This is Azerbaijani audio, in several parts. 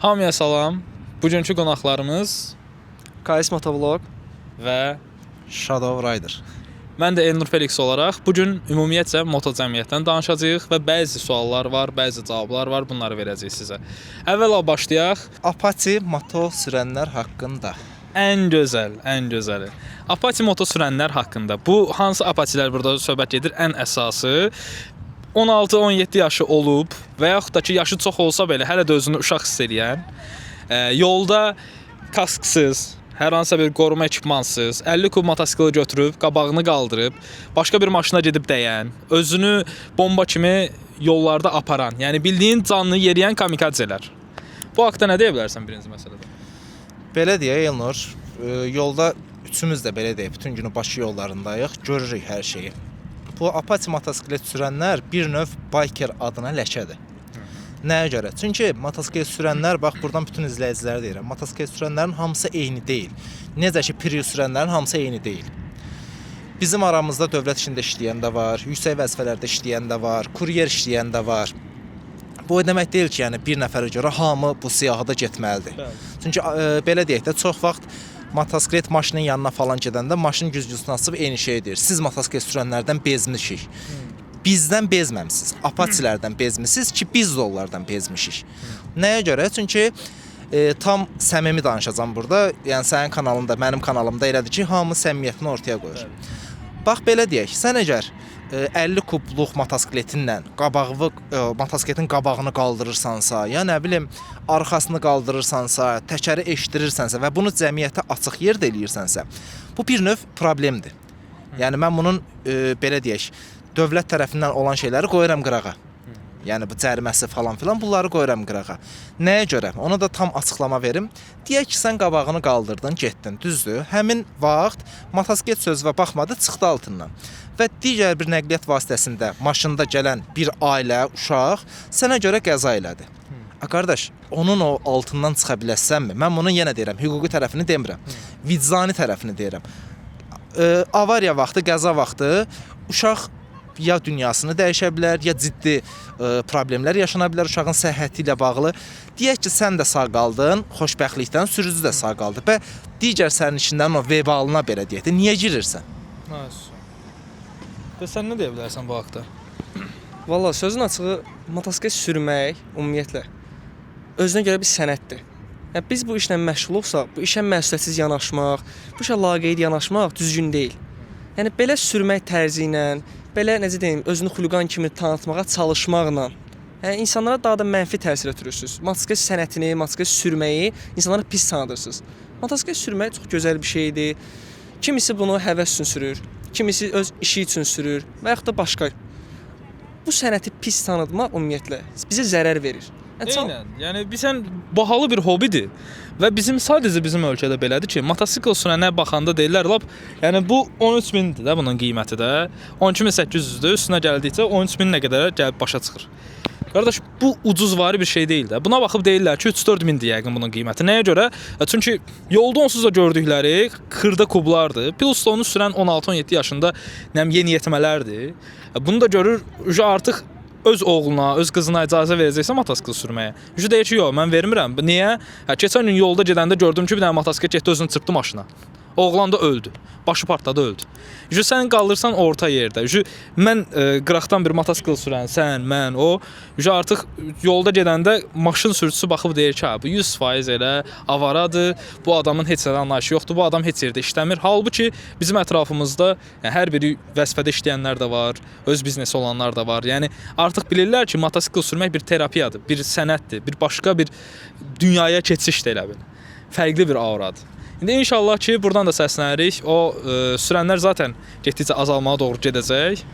Hamıya salam. Bugünkü qonaqlarımız KS Motovlog və Shadow Rider. Mən də Elnur Felix olaraq bu gün ümumiyyətcə moto cəmiyyətdən danışacağıq və bəzi suallar var, bəzi cavablar var, bunları verəcəyik sizə. Əvvəla başlayaq. Apache moto sürənlər haqqında. Ən gözəl, ən gözəli. Apache moto sürənlər haqqında. Bu hansı Apache-lər burada söhbət gedir? Ən əsası 16-17 yaşı olub və yaxud da ki, yaşı çox olsa belə hələ də özünü uşaq hiss eləyən, yolda kasksız, hər hansısa bir qoruma ekipmansız, 50 kub motosikli götürüb, qabağını qaldırıb, başqa bir maşına gedib dəyən, özünü bomba kimi yollarda aparan, yəni bildiyin canını yeriyən kamikadzelər. Bu haqda nə deyə bilərsən birinci məsələdə? Belə deyək Elnur, yolda üçümüz də belə deyək, bütün günü Bakı yollarındayıq, görürük hər şeyi. Bu Apache motosiklet sürənlər bir növ biker adına ləkədir. Nəyə görə? Çünki motosiklet sürənlər, bax buradan bütün izləyicilərə deyirəm, motosiklet sürənlərin hamısı eyni deyil. Necə ki Prius sürənlərin hamısı eyni deyil. Bizim aramızda dövlət işində işləyən də var, yüksək vəzifələrdə işləyən də var, kuryer işləyən də var. Bu o demək deyil ki, yəni bir nəfərə görə hamı bu siyahıda getməlidir. Bəli. Çünki belə deyək də çox vaxt motosiklet maşının yanına falan gedəndə maşın güzgüsünü açıb eyni şeyi deyir. Siz motosiklet sürənlərdən bezmişik. Bizdən bezməmisiniz. Apaçilərdən bezmisiniz ki, biz də onlardan bezmişik. Nəyə görə? Çünki tam səmimi danışacağam burada. Yəni sənin kanalında, mənim kanalımda elədir ki, hamı səmimiyyətini ortaya qoyur. Bax belə deyək, sən əgər 50 kubluq motosikletinlə qabağı motosikletin qabağını qaldırırsansa, ya nə bilim arxasını qaldırırsansa, təkəri eşdirirsənsə və bunu cəmiyyətə açıq yerdə eləyirsənsə, bu bir növ problemdir. Yəni mən bunun belə deyək, dövlət tərəfindən olan şeyləri qoyuram qırağa. Yəni bu cəriməsi falan filan bunları qoyuram qırağa. Nəyə görə? Ona da tam açıqlama verim. Deyək ki, sən qabağını qaldırdın, getdin, düzdür? Həmin vaxt motosiklet sözünə baxmadı, çıxdı altından. Və digər bir nəqliyyat vasitəsində maşında gələn bir ailə, uşaq sənə görə qəza elədi. A qardaş, onun o altından çıxa biləsənmi? Mən bunun yenə deyirəm, hüquqi tərəfini demirəm. Vicdani tərəfini deyirəm. Avariya vaxtı, qəza vaxtı uşaq ya dünyasını dəyişə bilər, ya ciddi problemlər yaşana bilər uşağın səhhəti ilə bağlı. Deyək ki, sən də sağ qaldın, xoşbəxtlikdən sürücü də sağ qaldı və digər sərnişinlərin o vebalına belə deyək də, niyə girirsən? Və sən nə deyə bilərsən bu haqda? Valla sözün açığı motosiklet sürmək ümumiyyətlə özünə görə bir sənətdir. Yəni biz bu işlə məşğuluqsa, bu işə məsuliyyətsiz yanaşmaq, bu işə laqeyd yanaşmaq düzgün deyil. Yəni belə sürmək tərzi ilə, belə necə deyim, özünü xuliqan kimi tanıtmağa çalışmaqla, yəni insanlara daha da mənfi təsir ötürürsüz. Motosiklet sənətini, motosiklet sürməyi insanlara pis tanıdırsınız. Motosiklet sürmək çox gözəl bir şeydir. Kimisi bunu həvəs üçün sürür, kimisi öz işi üçün sürür və yaxud da başqa. Bu sənəti pis tanıtmaq ümumiyyətlə bizə zərər verir. Yəni, Eynən. Yəni bilirsən bahalı bir hobidir və bizim sadəcə bizim ölkədə belədir ki, motosikl sürənə baxanda deyirlər lap, yəni bu 13 mindir də bunun qiyməti də. 12800-dür, üstünə gəldikcə 13 min nə qədər gəlib başa çıxır. Qardaş, bu ucuzvari bir şey deyil də. Buna baxıb deyirlər ki, 3-4 mindir yəqin bunun qiyməti. Nəyə görə? Çünki yolda onsuz da gördükləri xırda kublardır. Plus da onu sürən 16-17 yaşında nəm yeniyetmələrdir. Bunu da görür, artıq öz oğluna, öz qızına icazə verəcəksə motosikl sürməyə. Ücə deyir ki, yox, mən vermirəm. Niyə? Keçən gün yolda gedəndə gördüm ki, bir dənə motosiklet getdi özünü çırpdı maşına. Oğlan da öldü. Başı partladı, öldü. Ücə sən qalırsan orta yerdə. Ücə mən qıraqdan bir motosikl sürən, sən, mən, o. Ücə artıq yolda gedəndə maşın sürücüsü baxıb deyir ki, bu 100% elə avaradır. Bu adamın heç nədən anlayışı yoxdur. Bu adam heç yerdə işləmir. Halbuki bizim ətrafımızda yəni, hər biri vəzifədə işləyənlər də var, öz biznesi olanlar da var. Yəni artıq bilirlər ki, motosikl sürmək bir terapiyadır, bir sənətdir, bir başqa bir dünyaya keçişdir elə bil. Fərqli bir auradır. İndi inşallah ki, buradan da səslənirik. O sürənlər zaten getdikcə azalmağa doğru gedəcək.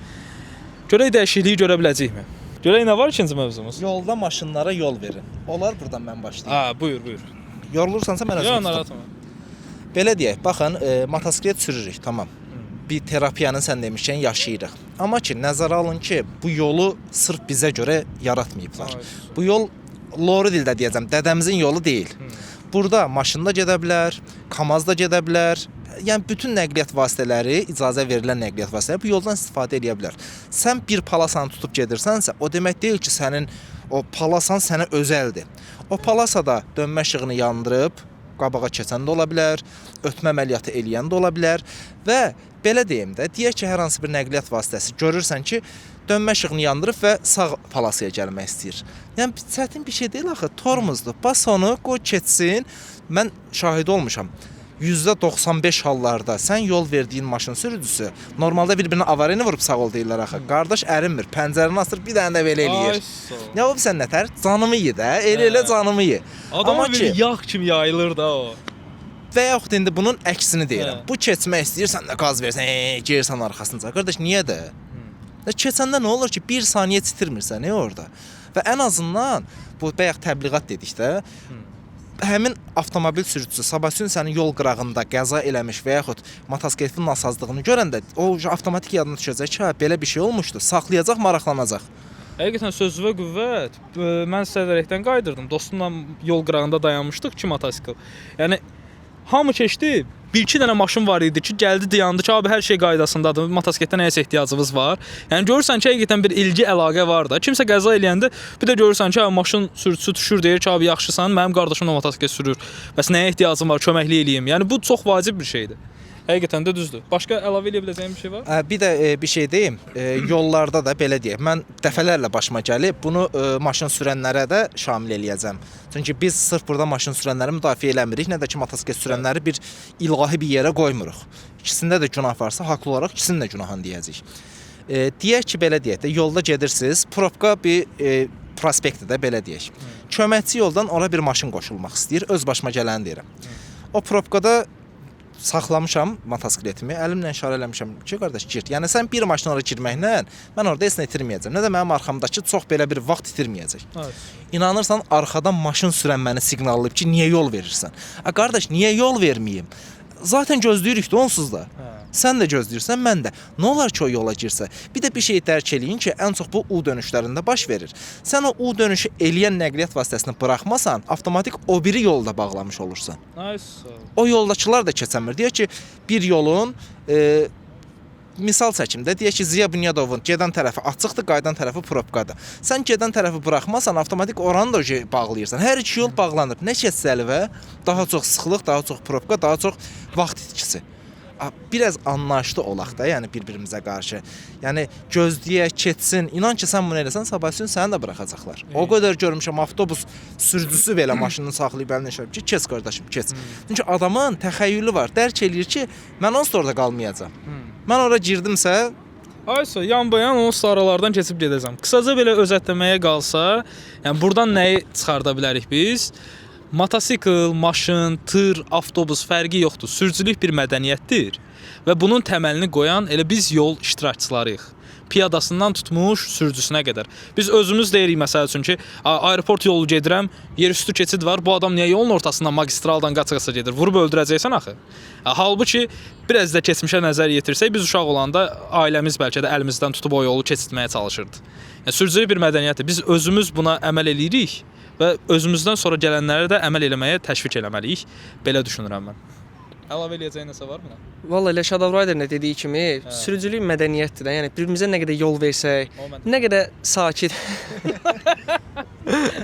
Görək dəyişikliyi görə biləcəyikmi? Görək nə var ikinci mövzumuz? Yolda maşınlara yol verin. Olar buradan mən başlayım. Ha, buyur, buyur. Yorulursansa mən özüm Yox, tutum. narahat olma. Belə deyək, baxın, motosiklet sürürük, tamam. Bir terapiyanı sən demişkən yaşayırıq. Amma ki, nəzərə alın ki, bu yolu sırf bizə görə yaratmayıblar. Bu yol loru dildə deyəcəm, dədəmizin yolu deyil. Burada maşında gedə bilər, KAMAZ da gedə bilər. Yəni bütün nəqliyyat vasitələri, icazə verilən nəqliyyat vasitələri bu yoldan istifadə eləyə bilər. Sən bir palasanı tutub gedirsənsə, o demək deyil ki, sənin O palasan sənə özəldir. O palasada dönmə işığını yandırıb qabağa keçən də ola bilər, ötmə əməliyyatı eləyən də ola bilər və belə deyim də, deyək ki, hər hansı bir nəqliyyat vasitəsi görürsən ki, dönmə işığını yandırıb və sağ palasaya gəlmək istəyir. Yəni çətin bir şey deyil axı, tormozdur. Bas onu, qoy keçsin. Mən şahid olmuşam. %95 hallarda sən yol verdiyin maşın sürücüsü normalda bir-birinə avarini vurub sağ ol deyirlər axı. Qardaş ərinmir, pəncərəni asır, bir dənə də belə eləyir. Ya o sən nətər? Canımı ye də, elə-elə canımı ye. Adama bir yağ kimi yayılır da o. Və yaxud indi bunun əksini deyirəm. Bu keçmək istəyir, sən də qaz versən, gəlirsən arxasınca. Qardaş niyə də? Keçəndə nə olur ki, bir saniyə itirmirsən orada. Və ən azından bu bayaq təbliğat dedik də. Həmin avtomobil sürücüsü sabahın sənin yol qırağında qəza eləmiş və yaxud motosikletin nasazlığını görəndə o avtomatik yadına düşəcək ki, hə, belə bir şey olmuşdu, saxlayacaq, maraqlanacaq. Həqiqətən sözünə qüvvət. Mən Sədərəkdən qayıdırdım. Dostumla yol qırağında dayanmışdıq ki, motosikl. Yəni hamı keçdi. Bir-iki dənə maşın var idi ki, gəldi dayandı ki, abi hər şey qaydasındadır, motosikletdə nəyəsə ehtiyacınız var. Yəni görürsən ki, həqiqətən bir ilgi, əlaqə var da. Kimsə qəza eləyəndə bir də görürsən ki, maşın sürücüsü düşür, deyir ki, abi yaxşısan, mənim qardaşım da motosiklet sürür. Bəs nəyə ehtiyacım var, köməklik eləyim. Yəni bu çox vacib bir şeydir. Həqiqətən də düzdür. Başqa əlavə eləyə biləcəyim bir şey var? Bir də bir şey deyim. Yollarda da belə deyək. Mən dəfələrlə başıma gəlib, bunu maşın sürənlərə də şamil eləyəcəm. Çünki biz sırf burada maşın sürənləri müdafiə eləmirik, nə də ki motosiklet sürənləri bir ilahi bir yerə qoymuruq. İkisində də günah varsa, haqlı olaraq ikisinin də günahını deyəcəyik. Deyək ki, belə deyək də, yolda gedirsiniz, probka bir prospektdə də belə deyək. Köməkçi yoldan ora bir maşın qoşulmaq istəyir, öz başıma gələni deyirəm. O probkada saxlamışam motosikletimi, əlimlə işarə eləmişəm ki, qardaş gir. Yəni sən bir maşın ora girməklə mən orada heç nə itirməyəcəm. Nə də mənim arxamdakı çox belə bir vaxt itirməyəcək. Evet. İnanırsan, arxadan maşın sürən məni siqnallayıb ki, niyə yol verirsən? A qardaş, niyə yol verməyim? Zaten gözləyirik də onsuz da. Hə. Sən də gözləyirsən, mən də. Nə olar ki, o yola girsə? Bir də bir şey dərk eləyin ki, ən çox bu U dönüşlərində baş verir. Sən o U dönüşü eləyən nəqliyyat vasitəsini buraxmasan, avtomatik o biri yolu da bağlamış olursan. Nice. O yoldakılar da keçəmir. Deyək ki, bir yolun misal çəkim də, deyək ki, Ziya Bünyadovun gedən tərəfi açıqdır, qayıdan tərəfi probkadır. Sən gedən tərəfi buraxmasan, avtomatik oranı da bağlayırsan. Hər iki yol bağlanır. Nə keçsə əlvə, daha çox sıxlıq, daha çox probka, daha çox vaxt itkisi. Biraz anlayışlı olaq da, yəni bir-birimizə qarşı. Yəni gözləyək, keçsin. İnan ki, sən bunu eləsən, sabahüstün səni də buraxacaqlar. O qədər görmüşəm, avtobus sürücüsü belə maşınını saxlayıb əlinə işarə ki, keç qardaşım, keç. Çünki adamın təxəyyülü var. Dərk eləyir ki, mən onsuz da orada qalmayacağam. Mən ora girdimsə, Aysa, yan bayan onsuz da aralardan keçib gedəcəm. Qısaca belə özətləməyə qalsa, yəni buradan nəyi çıxarda bilərik biz? Motosikl, maşın, tır, avtobus fərqi yoxdur. Sürücülük bir mədəniyyətdir və bunun təməlini qoyan elə biz yol iştirakçılarıyıq. Piyadasından tutmuş sürücüsünə qədər. Biz özümüz deyirik məsəl üçün ki, aeroport yolu gedirəm, yerüstü keçid var. Bu adam niyə yolun ortasından magistraldan qaça-qaça gedir? Vurub öldürəcəksən axı. Halbuki biraz da keçmişə nəzər yetirsək, biz uşaq olanda ailəmiz bəlkə də əlimizdən tutub o yolu keçirtməyə çalışırdı. Yəni sürücülük bir mədəniyyətdir. Biz özümüz buna əməl eləyirik və özümüzdən sonra gələnləri də əməl eləməyə təşviq eləməliyik. Belə düşünürəm mən. Əlavə eləyəcəyin nəsə var mı? Vallahi elə Shadow Rider-in də dediyi kimi, sürücülük mədəniyyətdir də. Yəni bir-birimizə nə qədər yol versək, nə qədər sakit.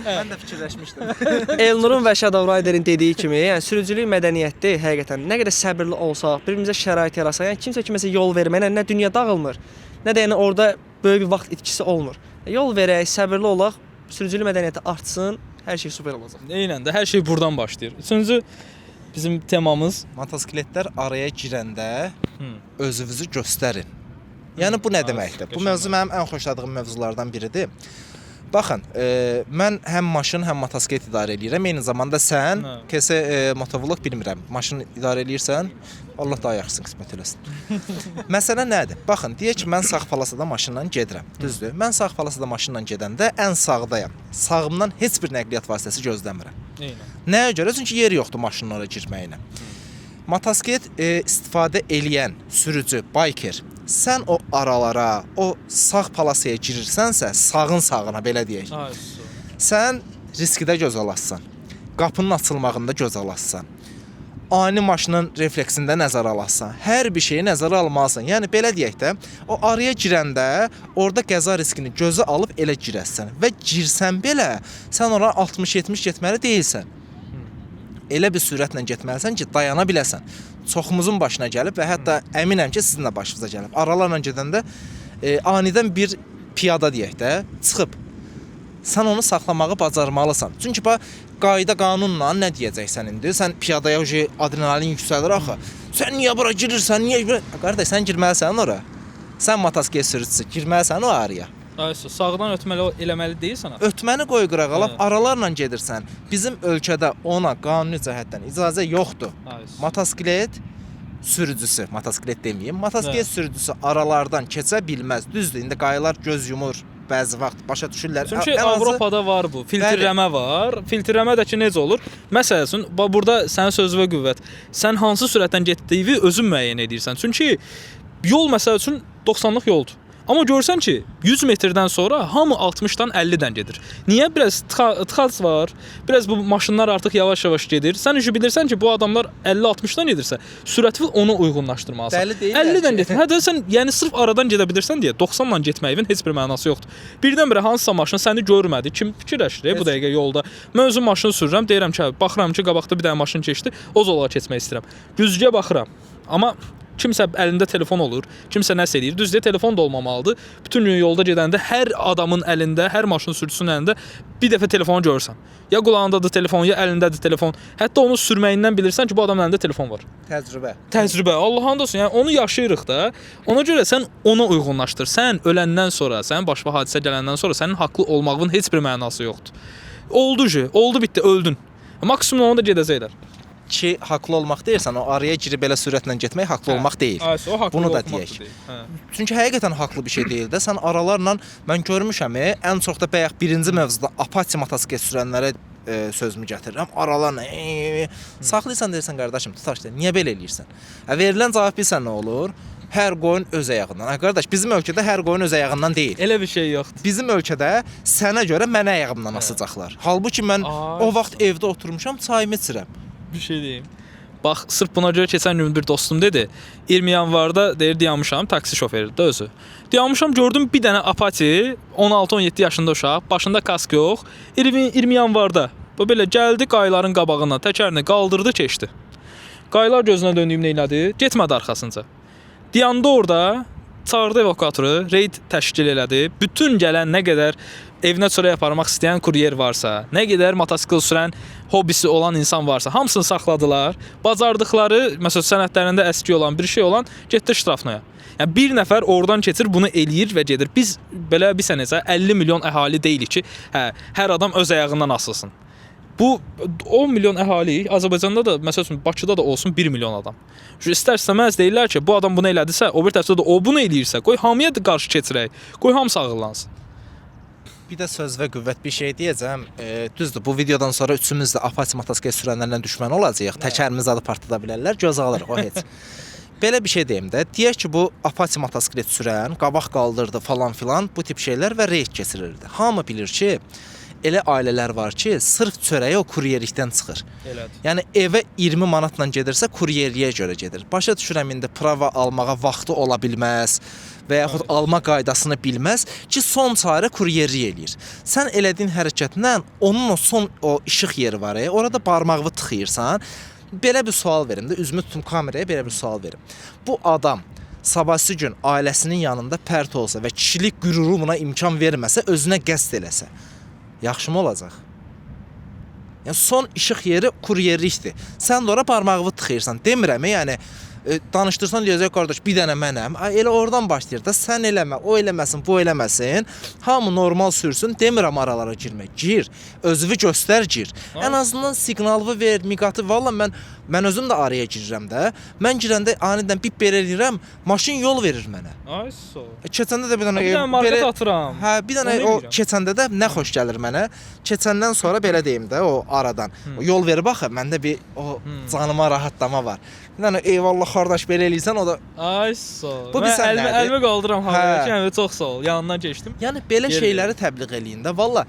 Mən də fikirləşmişdim. Elnurun və Shadow Rider-in dediyi kimi, yəni sürücülük mədəniyyətdir həqiqətən. Nə qədər səbirli olsaq, bir-birimizə şərait yarasaq, yəni kimsə kiməsə yol verməklə nə dünya dağılmır, nə də yəni orada böyük bir vaxt itkisi olmur. Yol verək, səbirli olaq, sürücülük mədəniyyəti artsın, hər şey super olacaq. Eynən də hər şey buradan başlayır. Üçüncü bizim temamız motosikletlər araya girəndə özünüzü göstərin. Yəni bu nə deməkdir? Bu mövzu mənim ən xoşladığım mövzulardan biridir. Baxın, mən həm maşın, həm motosiklet idarə eləyirəm. Eyni zamanda sən KS motovlog bilmirəm, maşın idarə eləyirsən, Allah daha yaxşısını qismət eləsin. Məsələ nədir? Baxın, deyək ki, mən sağ palasada maşınla gedirəm. Düzdür? Mən sağ palasada maşınla gedəndə ən sağdayam. Sağımdan heç bir nəqliyyat vasitəsi gözləmirəm. Eynən. Nəyə görə? Çünki yer yoxdur maşının ora girməyinə. Motosiklet istifadə eləyən sürücü, biker, sən o aralara, o sağ palasaya girirsənsə, sağın sağına belə deyək. Sən riski də göz alassan, qapının açılmağında göz alassan. Ani maşının refleksində nəzərə alasan. Hər bir şeyi nəzərə almalısan. Yəni belə deyək də, o araya girəndə orada qəza riskini gözə alıb elə girəsən və girsən belə sən ora 60-70 getməli deyilsən. Elə bir sürətlə getməlisən ki, dayana biləsən. Çoxumuzun başına gəlib və hətta əminəm ki, sizin də başınıza gəlib. Aralarla gedəndə anidən bir piyada deyək də çıxıb. Sən onu saxlamağı bacarmalısan. Çünki bax qayda qanunla nə deyəcəksən indi? Sən piyadaya uje adrenalin yüksəlir axı. Sən niyə bura girirsən? Niyə bura? Qardaş, sən girməlisən ora. Sən motosiklet sürücüsü, girməlisən o araya. Aysu, sağdan ötməli eləməli deyilsən axı. Ötməni qoy qırağa, lap aralarla gedirsən. Bizim ölkədə ona qanuni cəhətdən icazə yoxdur. Aysu. Motosiklet sürücüsü, motosiklet deməyim, motosiklet sürücüsü aralardan keçə bilməz. Düzdür, indi qayılar göz yumur bəzi vaxt, başa düşürlər. Çünki Ən azı- Avropada var bu. Filtrləmə var. Filtrləmə də ki necə olur? Məsəl üçün, bax burada sənin sözünə qüvvət. Sən hansı sürətlə getdiyini özün müəyyən edirsən. Çünki yol məsəl üçün 90-lıq yoldur. Amma görsən ki, 100 metrdən sonra hamı 60-dan 50-dən gedir. Niyə? Biraz tıxac var. Biraz bu maşınlar artıq yavaş-yavaş gedir. Sən üçün bilirsən ki, bu adamlar 50-60-dan gedirsə, sürəti ona uyğunlaşdırmalısan. Dəli deyillər 50-dən ki. getmə. Hə də sən yəni sırf aradan gedə bilirsən deyə 90-la getməyin heç bir mənası yoxdur. Birdən-birə hansısa maşın səni görmədi. Kim fikirləşir bu dəqiqə yolda? Mən özüm maşın sürürəm, deyirəm ki, hə, baxıram ki, qabaqda bir dənə maşın keçdi, o zolağa keçmək istəyirəm. Güzgüyə baxıram. Amma kimsə əlində telefon olur, kimsə nəsə eləyir. Düzdür, telefon da olmamalıdır. Bütün gün yolda gedəndə hər adamın əlində, hər maşın sürücüsünün əlində bir dəfə telefonu görürsən. Ya qulağındadır telefon, ya əlindədir telefon. Hətta onu sürməyindən bilirsən ki, bu adamın əlində telefon var. Təcrübə. Təcrübə, Allahın da olsun. Yəni onu yaşayırıq da. Ona görə sən ona uyğunlaşdır. Sən öləndən sonra, sənin başına hadisə gələndən sonra sənin haqlı olmağın heç bir mənası yoxdur. Oldu, oldu, bitdi, öldün. Maksimum onu da gedəcəklər. Ki haqlı olmaq deyirsən, o araya girib belə sürətlə getmək haqlı olmaq deyil. Aysu, o haqlı Bunu da olmaq deyək. deyil. Hə. Çünki həqiqətən haqlı bir şey deyil də. Sən aralarla mən görmüşəm, ən çox da bayaq birinci mövzuda Apache motosiklet sürənlərə sözümü gətirirəm. Aralarla saxlayırsan deyirsən qardaşım, tutaq ki, niyə belə eləyirsən? Hə verilən cavab bilsən nə olur? Hər qoyun öz ayağından. Hə qardaş, bizim ölkədə hər qoyun öz ayağından deyil. Elə bir şey yoxdur. Bizim ölkədə sənə görə mənə ayağımdan asacaqlar. Halbuki mən Ay, o vaxt evdə oturmuşam, çayımı içirəm. Bir şey deyim. Bax, sırf buna görə keçən gün bir dostum dedi. 20 yanvarda deyir dayanmışam, taksi şoferidir də özü. Dayanmışam, gördüm bir dənə Apache, 16-17 yaşında uşaq, başında kask yox. 20 yanvarda bu belə gəldi qayların qabağından, təkərini qaldırdı, keçdi. Qaylar gözünə döndüyüm nə elədi? Getmədi arxasınca. Dayandı orada, çağırdı evakuatoru, reyd təşkil elədi. Bütün gələn nə qədər evinə çörək aparmaq istəyən kuryer varsa, nə qədər motosikl sürən hobisi olan insan varsa, hamısını saxladılar. Bacardıqları, məsələn, sənədlərində əski olan bir şey olan getdi ştrafnaya. Yəni bir nəfər oradan keçir, bunu eləyir və gedir. Biz belə bir necə 50 milyon əhali deyilik ki, hə, hər adam öz ayağından asılsın. Bu 10 milyon əhaliyik. Azərbaycanda da məsəl üçün Bakıda da olsun 1 milyon adam. Çünki istər-istəməz deyirlər ki, bu adam bunu elədisə, o bir tərəfdə də o bunu eləyirsə, qoy hamıya da qarşı keçirək. Qoy hamısı ağıllansın. Bir də söz və qüvvət bir şey deyəcəm. Düzdür, bu videodan sonra üçümüz də Apache motosiklet sürənlərlə düşmən olacağıq. Təkərimizi adı partlada bilərlər, göz alırıq o heç. Belə bir şey deyim də. Deyək ki, bu Apache motosiklet sürən qabaq qaldırdı falan filan bu tip şeylər və reyd keçirildi. Hamı bilir ki, elə ailələr var ki, sırf çörəyi o kuryerlikdən çıxır. Elədir. Yəni evə 20 manatla gedirsə, kuryerliyə görə gedir. Başa düşürəm indi prava almağa vaxtı ola bilməz və yaxud alma qaydasını bilməz ki, son çarə kuryerlik eləyir. Sən elədiyin hərəkətlə onun o son o işıq yeri var, orada barmağını tıxıyırsan. Belə bir sual verim də, üzümü tutum kameraya, belə bir sual verim. Bu adam sabahsı gün ailəsinin yanında pərt olsa və kişilik qüruru buna imkan verməsə, özünə qəsd eləsə, yaxşı mı olacaq? Yəni son işıq yeri kuryerlikdir. Sən də ora barmağını tıxıyırsan. Demirəm, yəni danışdırsan deyəcək qardaş bir dənə mənəm. Ay, elə oradan başlayır da sən eləmə, o eləməsin, bu eləməsin. Hamı normal sürsün. Demirəm aralara girmə. Gir. Özünü göstər, gir. Ən azından siqnalını ver, miqatı. Vallah mən özüm də araya girirəm də. Mən girəndə anidən bip belə eləyirəm, maşın yol verir mənə. Ay sağ ol. Keçəndə də bir dənə Bir dənə market atıram. Hə, bir dənə Onu o eləyirəm. keçəndə də nə xoş gəlir mənə. Keçəndən sonra belə deyim də o aradan. O yol verib axı məndə bir o canıma rahatlama var. Bir dənə eyvallah qardaş belə eləyirsən o da Ay sağ ol. Bu Mən bilsən nədir? əlimi qaldıram havaya Hə. ki, yəni çox sağ ol. Yanından keçdim. Yəni belə Yer şeyləri təbliğ eləyin də. Valla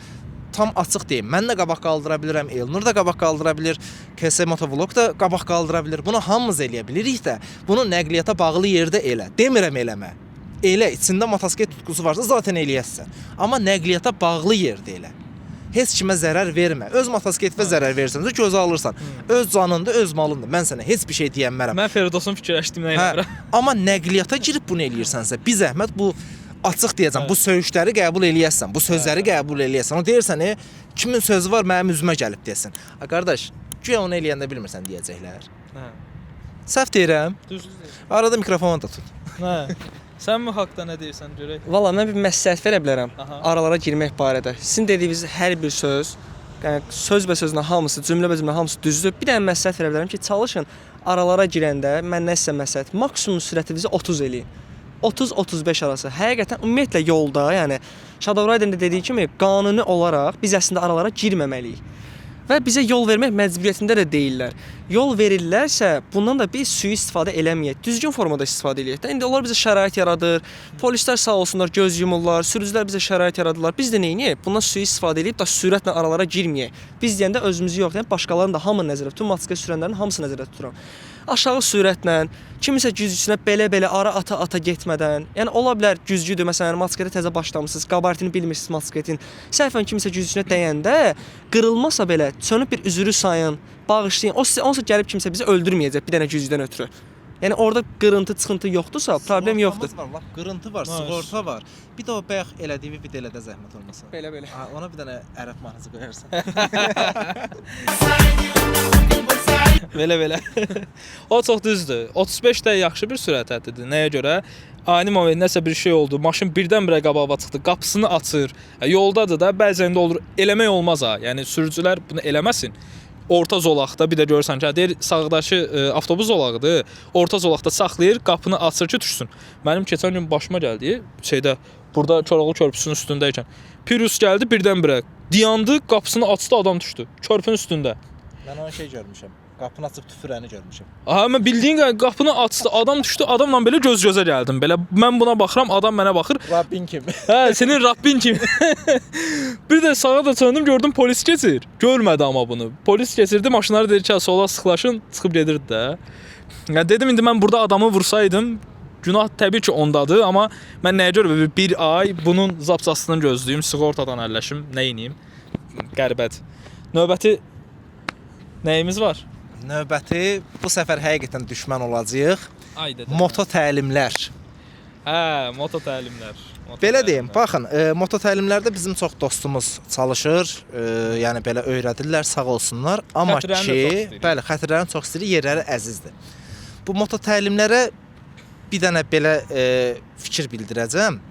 tam açıq deyim. Mən də qabaq qaldıra bilirəm, Elnur da qabaq qaldıra bilir, KS Motovlog da qabaq qaldıra bilir. Bunu hamımız eləyə bilirik də, bunu nəqliyyata bağlı yerdə elə. Demirəm eləmə. Elə, içində motosiklet tutqusu varsa zaten eləyəsən. Amma nəqliyyata bağlı yerdə elə. Heç kimə zərər vermə. Öz motosikletinə zərər versənsə gözə alırsan. Öz canındır, öz malındır. Mən sənə heç bir şey deyənmərəm. Mən Ferdovsun fikirləşdiyimdən Hə, eləmirəm. amma nəqliyyata girib bunu eləyirsənsə, bir zəhmət bu açıq deyəcəm, bu söyüşləri qəbul eləyəsən, bu sözləri qəbul eləyəsən. O deyirsən, kimin sözü var mənim üzümə gəlib desin. A qardaş, güya onu eləyəndə bilmirsən deyəcəklər. Hə. Səhv deyirəm. Düzdür. Arada mikrofonu da tut. Hə. Sən bu haqda nə deyirsən görək? Valla mən bir məsləhət verə bilərəm Aha. aralara girmək barədə. Sizin dediyiniz hər bir söz, yəni söz və sözünə hamısı, cümlə və cümlə hamısı düzdür. Bir dənə məsləhət verə bilərəm ki, çalışın aralara girəndə məndən sizə məsləhət, maksimum sürətinizi 30 eləyin. 30-35 arası. Həqiqətən ümumiyyətlə yolda, yəni Shadow Rider-in də dediyi kimi qanuni olaraq biz əslində aralara girməməliyik. Və bizə yol vermək məcburiyyətində də deyillər. Yol verirlərsə, bundan da biz sui-istifadə eləməyək, düzgün formada istifadə eləyək də. İndi onlar bizə şərait yaradır, polislər sağ olsunlar, göz yumurlar, sürücülər bizə şərait yaradırlar. Biz də nə edək? Bundan sui-istifadə eləyib da sürətlə aralara girməyək. Biz deyəndə özümüzü yox, yəni başqalarını da hamını nəzərdə tuturam, motosiklet sürənlərin hamısını nəzərdə tuturam. Aşağı sürətlə, kimisə güzgüsünə belə-belə ara ata-ata getmədən, yəni ola bilər güzgüdür, məsələn, motosikletə təzə başlamısınız, qabaritini bilmirsiniz motosikletin. Səhvən kimisə güzgüsünə dəyəndə qırılmasa belə sönüb bir üzürü sayın, bağışlayın. O sizə onsuz gəlib kimsə bizi öldürməyəcək bir dənə güzgüdən ötürü. Yəni orada qırıntı, çıxıntı yoxdursa, problem yoxdur. Var, lap qırıntı var, Nice. sığorta var. Bir də o bayaq elədiyi bir də elə də zəhmət olmasa. Belə-belə. Ha, ona bir dənə ərəb mahnısı qoyarsan. Belə-belə. O çox düzdür. 35 də yaxşı bir sürət həddidir. Nəyə görə? Ani moment nəsə bir şey oldu. Maşın birdən-birə qabağa çıxdı, qapısını açır. Yoldadır da, bəzən də olur. Eləmək olmaz ha. Yəni sürücülər bunu eləməsin. Orta zolaqda bir də görürsən ki, deyir sağdakı avtobus zolağıdır. Orta zolaqda saxlayır, qapını açır ki, düşsün. Mənim keçən gün başıma gəldi şeydə burada Koroğlu körpüsünün üstündəykən. Prius gəldi birdən-birə. Dayandı, qapısını açdı, adam düşdü. Körpünün üstündə. Mən onu şey görmüşəm. Qapını açıb tüfürəni görmüşəm. Aha, mən bildiyin qədər qapını açdı, adam düşdü, adamla belə göz-gözə gəldim. Belə mən buna baxıram, adam mənə baxır. Rabbin kimi. Hə, sənin Rabbin kimi. Bir də sağa da döndüm, gördüm polis keçir. Görmədi amma bunu. Polis keçirdi, maşınları dedi ki, sola sıxlaşın, çıxıb gedirdi də. Ya dedim indi mən burada adamı vursaydım, günah təbii ki ondadır, amma mən nəyə görə bir ay bunun zapsasını gözləyim, sığortadan əlləşim, nə edeyim? Qəribədir. Növbəti nəyimiz var? Növbəti bu səfər həqiqətən düşmən olacağıq. Ay dədə. Moto təlimlər. Hə, moto təlimlər. Moto Belə deyim, təlimlər. baxın, moto təlimlərdə bizim çox dostumuz çalışır, yəni belə öyrədirlər, sağ olsunlar. Amma Xətirlərini ki, də çox istəyirik. bəli, xətirlərini çox istəyirik, yerləri əzizdir. Bu moto təlimlərə bir dənə belə fikir bildirəcəm.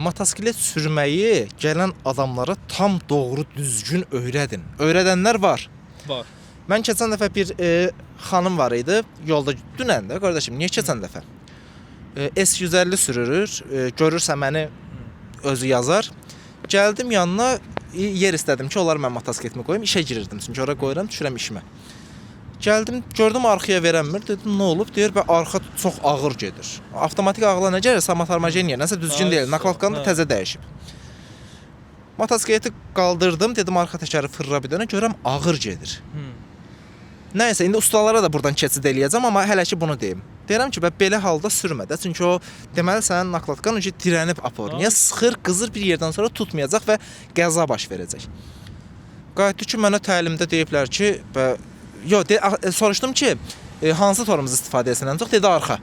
Motosiklet sürməyi gələn adamlara tam doğru, düzgün öyrədin. Öyrədənlər var. Var. Mən keçən dəfə bir xanım var idi yolda dünən də qardaşım, niyə keçən dəfə? S150 sürür, görürsə məni özü yazar. Gəldim yanına, yer istədim ki, onlar mən motosikletimi qoyum, işə girirdim. Çünki ora qoyuram, düşürəm işimə. Gəldim, gördüm arxaya verənmir. Dedim, nə olub? Deyir, bə arxa çox ağır gedir. Avtomatik ağla nə gəlir? Samotormojeniya, nəsə düzgün deyil. Nakladkanı da Hə. təzə dəyişib. Motosikleti qaldırdım, dedim arxa təkəri fırra bir dənə, görürəm ağır gedir. Nəysə, indi ustalara da buradan keçid eləyəcəm, amma hələ ki bunu deyim. Deyirəm ki, bə belə halda sürmə də. Çünki o deməli sənin nakladkan ki dirənib aporniyə, sıxır, qızır bir yerdən sonra tutmayacaq və qəza baş verəcək. Qayıtdı ki, mənə təlimdə deyiblər ki, bə yo, soruşdum ki, hansı torumuzu istifadə etsən ən çox? Dedi arxa.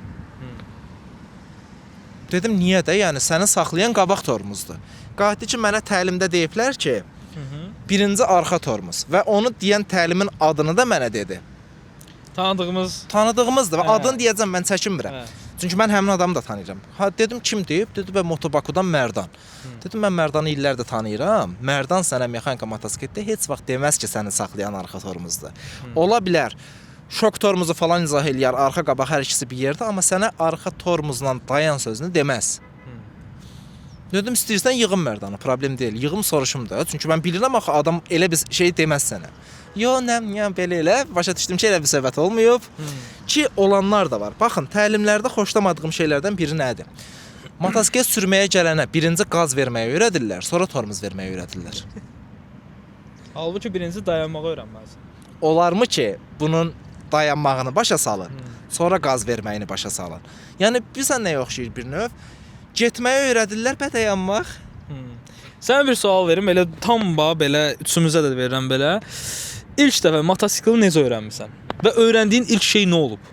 Dedim niyə də? Yəni səni saxlayan qabaq tormuzdur. Qayıtdı ki, mənə təlimdə deyiblər ki, birinci arxa tormuz və onu deyən təlimin adını da mənə dedi. Tanıdığımız Tanıdığımızdır və Hə. adını deyəcəm, mən çəkinmirəm. Hə. Çünki mən həmin adamı da tanıyıram. Ha dedim kim deyib? Dedi bə Motobakudan Mərdan. Dedim mən Mərdanı illərdir tanıyıram. Mərdan sənə mexanika motosikletdə heç vaxt deməz ki, səni saxlayan arxa tormuzdur. Ola bilər şok tormuzu falan izah eləyər, arxa qabaq hər ikisi bir yerdə, amma sənə arxa tormuzla dayan sözünü deməz. Dedim istəyirsən yığım Mərdanı, problem deyil. Yığım soruşum da. Çünki mən bilirəm axı adam elə bir şey deməz sənə. Yo, nə, nə belə elə. Başa düşdüm ki, elə bir söhbət olmayıb. Ki olanlar da var. Baxın, təlimlərdə xoşlamadığım şeylərdən biri nədir? Motosiklet sürməyə gələnə birinci qaz verməyi öyrədirlər, sonra tormuz verməyi öyrədirlər. Halbuki birinci dayanmağı öyrənməlisən. Olarmı ki, bunun dayanmağını başa salın, sonra qaz verməyini başa salın. Yəni bilirsən nəyə oxşayır bir növ? Getməyi öyrədirlər, bə dayanmaq. Sənə bir sual verim, elə tam bax belə üçümüzə də verirəm belə. İlk dəfə motosikli necə öyrənmisən? Və öyrəndiyin ilk şey nə olub?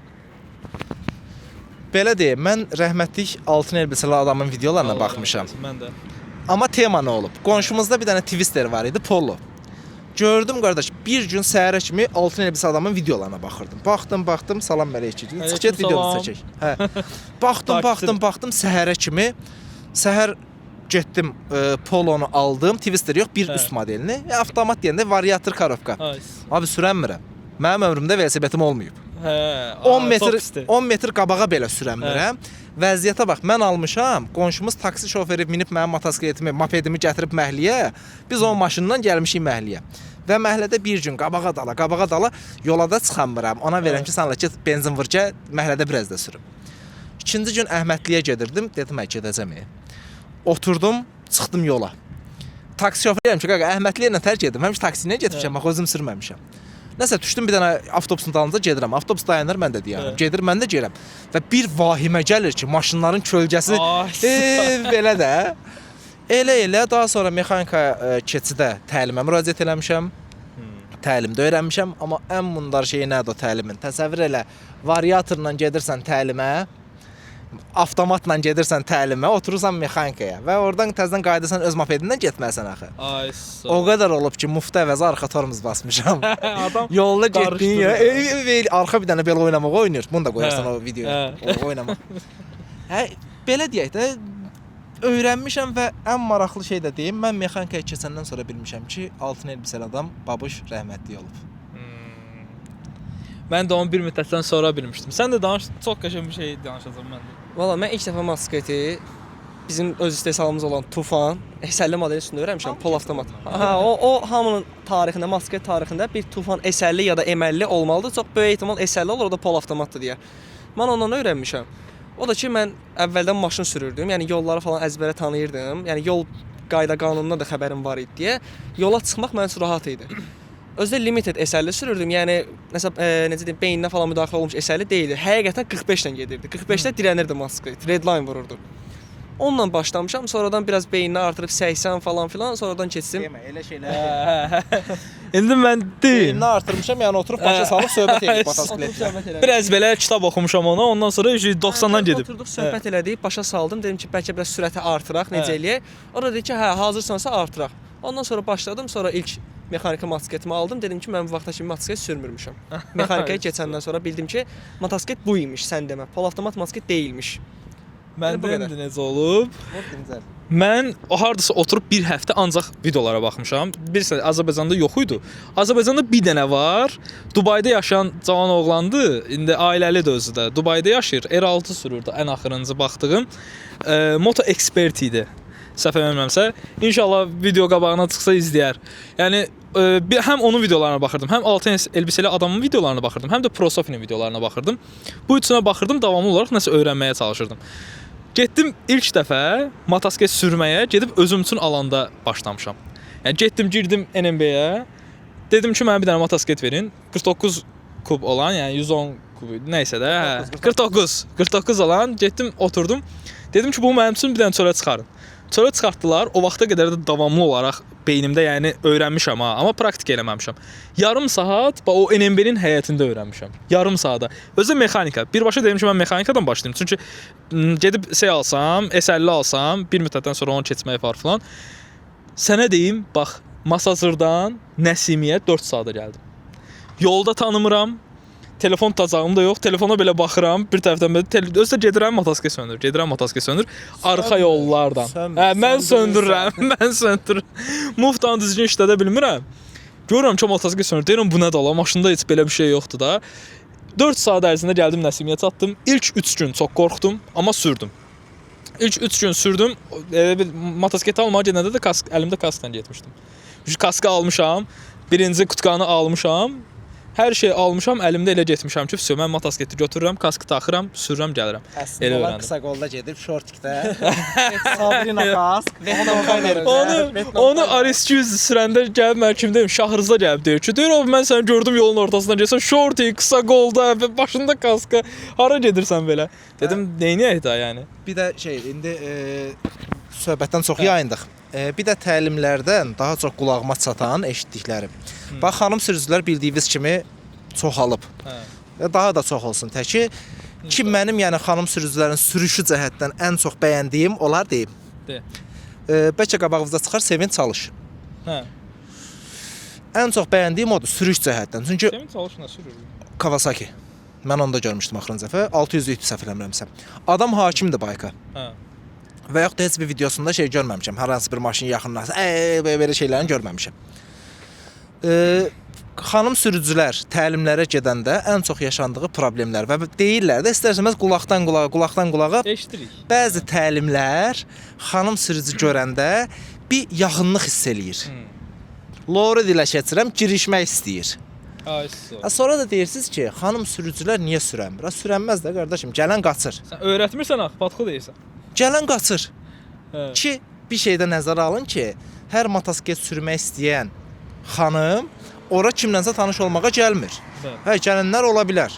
Belə deyim, mən rəhmətlik altın elbisəli adamın videolarına baxmışam. Mən də. Amma tema nə olub? Qonşumuzda bir dənə Twister var idi, Polo. Gördüm qardaş, bir gün səhərə kimi altın elbisə adamın videolarına baxırdım. Baxdım, baxdım, salam əleykum. Çıx get Əleykum videonu salam. çəkək. Hə. Baxdım, baxdım, baxdım səhərə kimi. Səhər getdim Polonu aldım, Twister yox, bir üst modelini. Avtomat deyəndə variator korobka. Abi sürənmirəm. Mənim ömrümdə velosipedim olmayıb. Hə. 10 metr 10 metr qabağa belə sürənmirəm. Vəziyyətə bax, mən almışam. Qonşumuz taksi şoförü minib mənim motosikletimi, mopedimi gətirib məhəlləyə. Biz onun maşınından gəlmişik məhəlləyə. Və məhəllədə bir gün qabağa dala, qabağa dala yola da çıxamıram. Ona verirəm ki, sən get benzin vur gəl, məhəllədə biraz da sürüm. İkinci gün Əhmədliyə gedirdim. Dedim, hə gedəcəm. Oturdum, çıxdım yola. Taksi şoförü deyirəm ki, qaqa Əhmədliyə nə tərk edim? Həmişə taksi ilə getmişəm, axı özüm sürməmişəm. Nəsə düşdüm bir dənə avtobusun dalınca gedirəm. Avtobus dayanır, mən də dayanıram. Gedir, mən də gedirəm. Və bir vahimə gəlir ki, maşınların kölgəsi belə də. Elə-elə daha sonra mexanika keçidə təlimə müraciət eləmişəm. Təlimdə öyrənmişəm, amma ən mundar şey nədir o təlimin? Təsəvvür elə, variatorla gedirsən təlimə, avtomatla gedirsən təlimə, oturursan mexanikaya və oradan təzədən qayıdırsan öz mopedindən getməlisən axı. Ay, o qədər olub ki, mufta əvəzi arxa tormoz basmışam. Adam yolda getdiyin yerə arxa bir dənə belə oynamağa oynayır. Bunu da qoyarsan o videoya. O oynamaq. Hə, belə deyək də öyrənmişəm və ən maraqlı şey də deyim, mən mexanikaya keçəndən sonra bilmişəm ki, altın elbisəli adam Babuş rəhmətli olub. Mən də onu bir müddətdən sonra bilmişdim. Sən də danış, çox qəşəng bir şey danışacağam mən də. Valla mən ilk dəfə motosikleti bizim öz istehsalımız olan Tufan SL modeli üstündə öyrənmişəm, pol avtomat. Hə, o hamının tarixində, motosiklet tarixində bir Tufan SL ya da ML olmalıdır. Çox böyük ehtimal SL olur, o da pol avtomatdır deyə. Mən ondan öyrənmişəm. O da ki, mən əvvəldən maşın sürürdüm, yəni yolları falan əzbərə tanıyırdım. Yəni yol qayda qanunundan da xəbərim var idi deyə yola çıxmaq mənim üçün rahat idi. Özü də limited SL sürürdüm. Yəni nəsə necə deyim, beyninə falan müdaxilə olmuş SL deyildi. Həqiqətən 45 ilə gedirdi. 45-də dirənirdi motosiklet, red line vururdu. Onunla başlamışam, sonradan biraz beyninə artırıb 80 falan filan, sonradan keçdim. Demə, elə şeylər. İndi mən deyim. Beyninə artırmışam, yəni oturub başa salıb söhbət edib motosikletlə. Biraz belə kitab oxumuşam ona, ondan sonra 90-dan gedib. Oturduq, söhbət elədik, başa saldım. Dedim ki, bəlkə biraz sürəti artıraq, necə eləyək. O da dedi ki, hə, hazırsansa artıraq. Ondan sonra başladım, sonra ilk mexanika motosikletimi aldım. Dedim ki, mən bu vaxta kimi motosiklet sürmürmüşəm. Mexanikaya keçəndən sonra bildim ki, motosiklet bu imiş, sən demə. Pol avtomat motosiklet deyilmiş. Məndə indi necə olub? Mən o hardasa oturub bir həftə ancaq videolara baxmışam. Bilirsən, Azərbaycanda yox idi. Azərbaycanda bir dənə var. Dubayda yaşayan cavan oğlandı. İndi ailəlidir özü də. Dubayda yaşayır. R6 sürürdü ən axırıncı baxdığım. Moto ekspert idi. Səhv eləmirəmsə. İnşallah video qabağına çıxsa izləyər. Yəni həm onun videolarına baxırdım, həm altın elbisəli adamın videolarına baxırdım, həm də Prosofinin videolarına baxırdım. Bu üçünə baxırdım, davamlı olaraq nəsə öyrənməyə çalışırdım. Getdim ilk dəfə motosiklet sürməyə, gedib özüm üçün alanda başlamışam. Yəni getdim, girdim NMB-yə. Dedim ki, mənə bir dənə motosiklet verin. 49 kub olan, yəni 110 kub, nəysə də, hə. 49 olan, getdim, oturdum. Dedim ki, bu mənim üçün bir dənə çölə çıxarın. Çölə çıxartdılar. O vaxta qədər də davamlı olaraq beynimdə, yəni öyrənmişəm ha, amma praktik eləməmişəm. Yarım saat o NMB-nin həyətində öyrənmişəm. Yarım saata. Özü də mexanika. Birbaşa dedim ki, mən mexanikadan başlayım. Çünki gedib şey alsam, S50 alsam, bir müddətdən sonra onu keçmək var filan. Sənə deyim, bax, Masazırdan Nəsimiyə 4 saata gəldim. Yolda tanımıram. Telefon tutacağım da yox. Telefona belə baxıram. Bir tərəfdən belə özü də gedirəm, motosiklet söndürür. Gedirəm, motosiklet söndürür. Arxa yollardan. Hə, mən söndürürəm. Mən söndürürəm. Muftanı düzgün işlədə bilmirəm. Görürəm ki, motosiklet söndürür. Deyirəm bu nədir ala? Maşında heç belə bir şey yoxdur da. 4 saat ərzində gəldim Nəsimiyə çatdım. İlk 3 gün çox qorxdum, amma sürdüm. İlk 3 gün sürdüm. Elə bir motosikleti almağa gedəndə də kask, əlimdə kaskla getmişdim. Kaskı almışam. Birinci qutqanı almışam. Hər şey almışam, əlimdə elə getmişəm ki, vəsə mən motosikleti götürürəm, kaskı taxıram, sürürəm, gəlirəm. Əslində Elə olan öyrəndim. qısa qolda gedib şortikdə. Sabrina kask. Onu RS200 sürəndə gəlib mən kim deyim, Şahrızda gəlib deyir ki, deyir, "O mən səni gördüm yolun ortasından gəlsən, şorti, qısa qolda və başında kaska, hara gedirsən belə?" Dedim, "Neyniyək də yəni?" Bir də şey, indi söhbətdən çox yayındıq. Bir də təlimlərdən daha çox qulağıma çatan eşitdiklərim. Bax, xanım sürücülər bildiyiniz kimi çoxalıb. Hə. Və daha da çox olsun təki ki mənim, yəni xanım sürücülərin sürüşü cəhətdən ən çox bəyəndiyim onlar deyim. De. Bəlkə qabağınıza çıxar Sevin Çalış. Hə. Ən çox bəyəndiyim odur sürüş cəhətdən. Çünki Sevinç Çalış nə sürür? Kawasaki. Mən onu da görmüşdüm axırıncı dəfə. 600-lük səhv eləmirəmsə. Adam hakimdir bayka. Hə. Və yaxud da heç bir videosunda şey görməmişəm. Hər hansı bir maşın yaxınlaşsa, belə şeylərini görməmişəm. Xanım sürücülər təlimlərə gedəndə ən çox yaşandığı problemlər və deyirlər də istər-istəməz qulaqdan qulağa, qulaqdan qulağa Eşidirik. bəzi təlimlər xanım sürücü görəndə bir yaxınlıq hiss eləyir. Loru dilə keçirəm, girişmək istəyir. Ay, Ha, sonra da deyirsiniz ki, xanım sürücülər niyə sürənmir? Ha, sürənməz də qardaşım, gələn qaçır. Sən öyrətmirsən axı, patxı deyirsən. Gələn qaçır. Hə. Ki bir şeydə nəzərə alın ki, hər motosiklet sürmək istəyən xanım ora kimlənsə tanış olmağa gəlmir. Bəli. Hə, gələnlər ola bilər.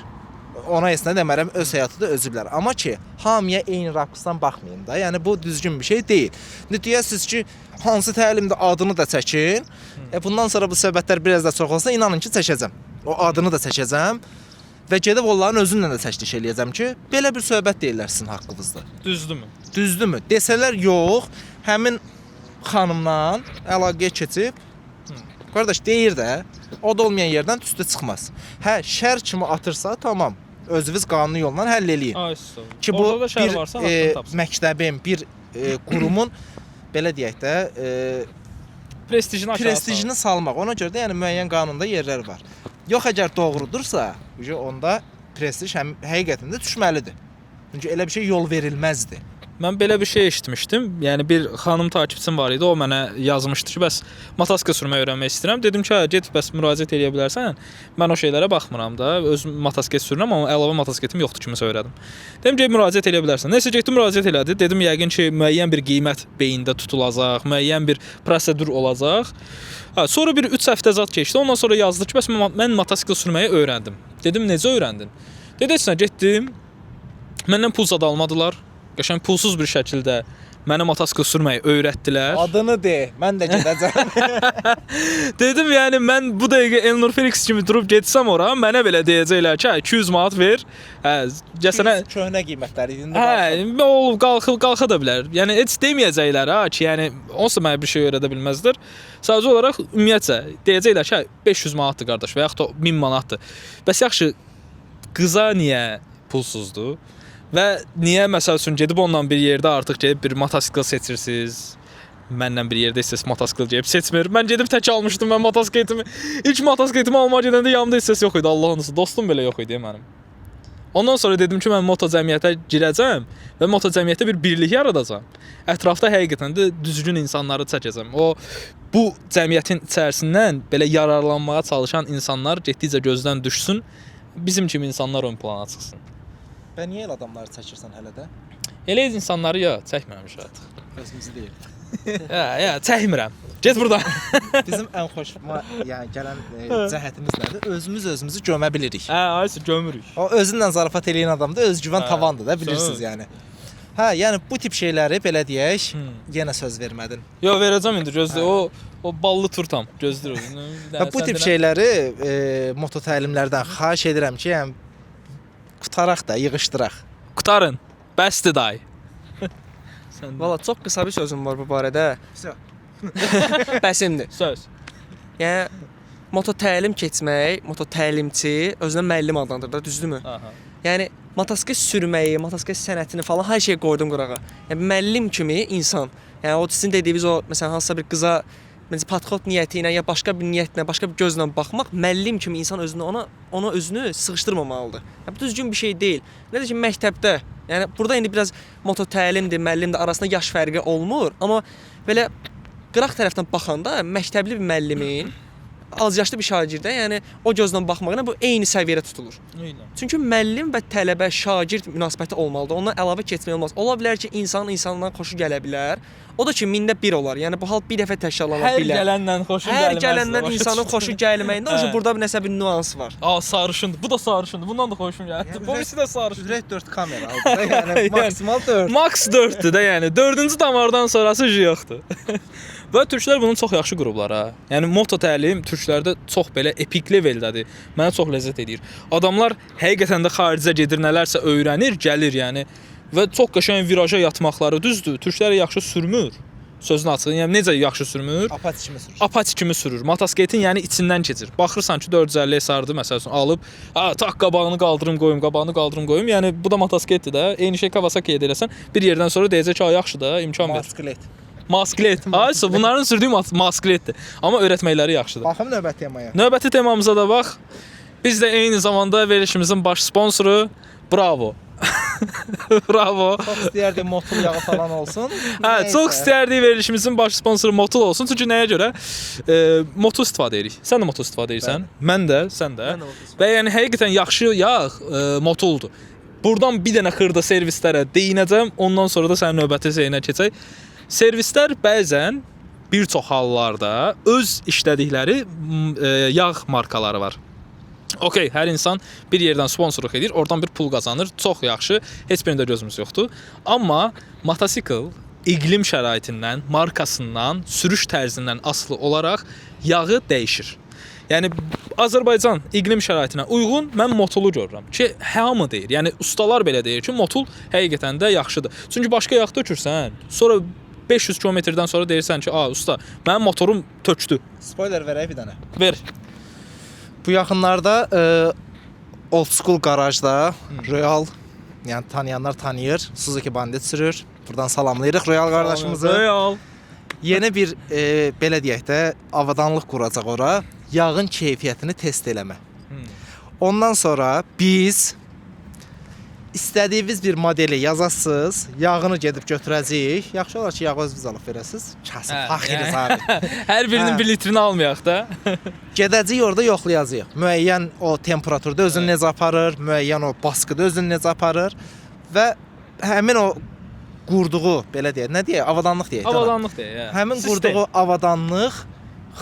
Ona heç nə demərəm, öz həyatı da özü bilər. Amma ki, hamıya eyni rakursdan baxmayın da. Yəni bu düzgün bir şey deyil. İndi deyəsiniz ki, hansı təlimdə adını da çəkin. Bundan sonra bu söhbətlər biraz da çox olsa, inanın ki, çəkəcəm. O adını da çəkəcəm və gedib onların özünlə də çəkiliş eləyəcəm ki, belə bir söhbət deyirlər sizin haqqınızda. Düzdürmü? Düzdürmü? Desələr yox, həmin xanımla əlaqəyə keçib qardaş deyir də, o da olmayan yerdən tüstü çıxmaz. Hə, şər kimi atırsa, tamam, özünüz qanuni yolla həll eləyin. Ay, sağ ol. Ki bu Orada da şər bir varsa haqqını tapsın. məktəbin, bir qurumun belə deyək də, Prestijini aşağı prestijini salmaq. Ona görə də yəni müəyyən qanunda yerlər var. Yox, əgər doğrudursa, onda prestij həm həqiqətən də düşməlidir. Çünki elə bir şey yol verilməzdi. Mən belə bir şey eşitmişdim. Yəni bir xanım takipçim var idi. O mənə yazmışdı ki, bəs motosiklet sürməyi öyrənmək istəyirəm. Dedim ki, hə, get bəs müraciət eləyə bilərsən. Mən o şeylərə baxmıram da. Özüm motosiklet sürürəm, amma əlavə motosikletim yoxdur kiməsə öyrədim. Dedim ki, müraciət eləyə bilərsən. Nəysə getdi müraciət elədi. Dedim yəqin ki, müəyyən bir qiymət beyində tutulacaq, müəyyən bir prosedur olacaq. Hə, sonra bir 3 həftə zad keçdi. Ondan sonra yazdı ki, bəs mən motosiklet sürməyi öyrəndim. Dedim, necə öyrəndin? Dedi, heç nə, getdim. Məndən pul zad almadılar. Qəşəng pulsuz bir şəkildə mənə motosiklet sürməyi öyrətdilər. Adını de, mən də gedəcəm. Dedim, yəni mən bu dəqiqə Elnur Felix kimi durub getsəm ora, mənə belə deyəcəklər ki, hə, 200 manat ver. Hə, gəsənə köhnə qiymətləri idi. İndi hə, olub qalxıb qalxa da bilər. Yəni heç deməyəcəklər ha ki, yəni onsuz da mənə bir şey öyrədə bilməzlər. Sadəcə olaraq ümumiyyətcə deyəcəklər ki, hə, 500 manatdır qardaş və yaxud da 1000 manatdır. Bəs yaxşı, qıza niyə pulsuzdur? Və niyə məsəl üçün gedib onunla bir yerdə artıq gedib bir motosiklet seçirsiniz? Mənlə bir yerdə heç motosiklet gedib seçmir. Mən gedib tək almışdım mən motosikletimi. İlk motosikletimi almağa gedəndə yanımda heç səs yox idi. Allahın olsun, dostum belə yox idi mənim. Ondan sonra dedim ki, mən moto cəmiyyətə girəcəm və moto cəmiyyətdə bir birlik yaradacağam. Ətrafda həqiqətən də düzgün insanları çəkəcəm. O bu cəmiyyətin içərisindən belə yararlanmağa çalışan insanlar getdikcə gözdən düşsün. Bizim kimi insanlar ön plana çıxsın. Bə niyə elə adamları çəkirsən hələ də? Elə insanları ya çəkmirəm artıq. Özümüzü deyil. Ya, ya çəkmirəm. Get burdan. Bizim ən xoşuma yəni gələn cəhətimiz nədir? Özümüz özümüzü gömə bilirik. Hə, aysı gömürük. O özünlə zarafat eləyən adam da özgüvən Hə, tavandır da, bilirsiniz söz. yəni. Hə, yəni bu tip şeyləri belə deyək, yenə söz vermədin. Yo, verəcəm indi gözlə. O ballı turtam gözləyir. Və bu tip şeyləri moto təlimlərdən xahiş edirəm ki, yəni qutaraq da, yığışdıraq. Qutarın. Bəsdir day. Sən də. Valla çox qısa bir sözüm var bu barədə. Vəsə. Bəsimdir. Söz. Yəni moto təlim keçmək, moto təlimçi özünə müəllim adlandırır da, düzdürmü? Aha. Yəni motosiklet sürməyi, motosiklet sənətini falan hər şeyi qoydum qırağa. Yəni müəllim kimi insan, yəni o sizin dediyiniz o məsələn hansısa bir qıza məsələn patxot niyyəti ilə ya başqa bir niyyətlə, başqa bir gözlə baxmaq müəllim kimi insan özünü ona özünü sıxışdırmamalıdır. Yəni bu düzgün bir şey deyil. Nədir ki məktəbdə, yəni burada indi biraz moto təlimdir, müəllimdir arasında yaş fərqi olmur, amma belə qıraq tərəfdən baxanda məktəbli bir müəllimin azyaşlı bir şagirdə, yəni o gözlə baxmaqla bu eyni səviyyədə tutulur. Eynən. Çünki müəllim və tələbə, şagird münasibəti olmalıdır. Ondan əlavə keçmək olmaz. Ola bilər ki, insanın insandan xoşu gələ bilər. O da ki, mində bir olar. Yəni bu hal bir dəfə təkrarlana Hər bilər. gələndən xoşun Hər gəlməz. gələndən insanın xoşu gəlməyində, o Hə. burada bir nəsə bir nüans var. Aa, sarışındır. Bu da sarışındır. Bundan da xoşum gəldi. Yəni Bu birisi də sarışındır. Ürək 4 kamera aldı da, yəni maksimal 4. Max 4-dür də yəni. 4-cü damardan sonrası yoxdur. Və türklər bunu çox yaxşı qurublar ha. Yəni moto təlim türklərdə çox belə epik leveldədir. Mənə çox ləzzət edir. Adamlar həqiqətən də xaricə gedir, nələrsə öyrənir, gəlir yəni. Və çox qəşəng viraja yatmaqları düzdür. Türklər yaxşı sürmür. Sözün açığı, yəni necə yaxşı sürmür? Apache kimi sürür. Apache kimi sürür. Motosikletin yəni içindən keçir. Baxırsan ki 450 SR-dır məsəl üçün alıb, ha tak qabağını qaldırım qoyum, qabağını qaldırım qoyum. Yəni bu da motosikletdir də. Eyni şey Kawasaki-yə də eləsən, bir yerdən sonra deyəcək ki, "A, yaxşı da, imkan ver." Motosiklet. Motosiklet. Aysa bunların sürdüyü motosikletdir. Amma öyrətməkləri yaxşıdır. Baxım növbəti temaya. Növbəti temamıza da bax. Biz də eyni zamanda verilişimizin baş sponsoru Bravo. Bravo. Çox istəyərdim motul yağı falan olsun. Hə, Nəysə. çox istərdik verilişimizin baş sponsoru Motul olsun. Çünki nəyə görə? Motul istifadə edirik. Sən də motul istifadə edirsən. Mən də, sən də. Mən də motul istifadə Və yəni həqiqətən yaxşı yağ Motuldur. Burdan bir dənə xırda servislərə değinəcəm, ondan sonra da sənin növbəti şeyinə keçək. Servislər bəzən bir çox hallarda öz işlədikləri yağ markaları var. Okey, hər insan bir yerdən sponsorluq edir, oradan bir pul qazanır. Çox yaxşı, heç birində gözümüz yoxdur. Amma motosikl iqlim şəraitindən, markasından, sürüş tərzindən asılı olaraq yağı dəyişir. Yəni Azərbaycan iqlim şəraitinə uyğun mən Motulu görürəm ki, hamı deyir. Yəni ustalar belə deyir ki, Motul həqiqətən də yaxşıdır. Çünki başqa yağ tökürsən, sonra 500 kilometrdən sonra deyirsən ki, "A, usta, mənim motorum tökdü." Spoiler verək bir dənə. Ver. Bu yaxınlarda old school qarajda Royal, yəni tanıyanlar tanıyır, Suzuki Bandit sürür. Buradan salamlayırıq Royal qardaşımızı. Royal. Yeni bir belə deyək də avadanlıq quracaq ora. Yağın keyfiyyətini test eləmə. Ondan sonra biz istədiyiniz bir modeli yazasınız, yağını gedib götürəcəyik. Yaxşı olar ki, yağı özünüz alıb verəsiniz. Kasıb Hə, faxiriz yəni. abi. Hər birinin Hə. 1 litrini almayaq da. Gedəcəyik orada yoxlayacağıq. Müəyyən o temperaturda özünü necə aparır, müəyyən o baskıda özünü necə aparır və həmin o qurduğu, belə deyək, nə deyək, avadanlıq deyək. də ona. Avadanlıq deyə. hə. Həmin Sistem. qurduğu avadanlıq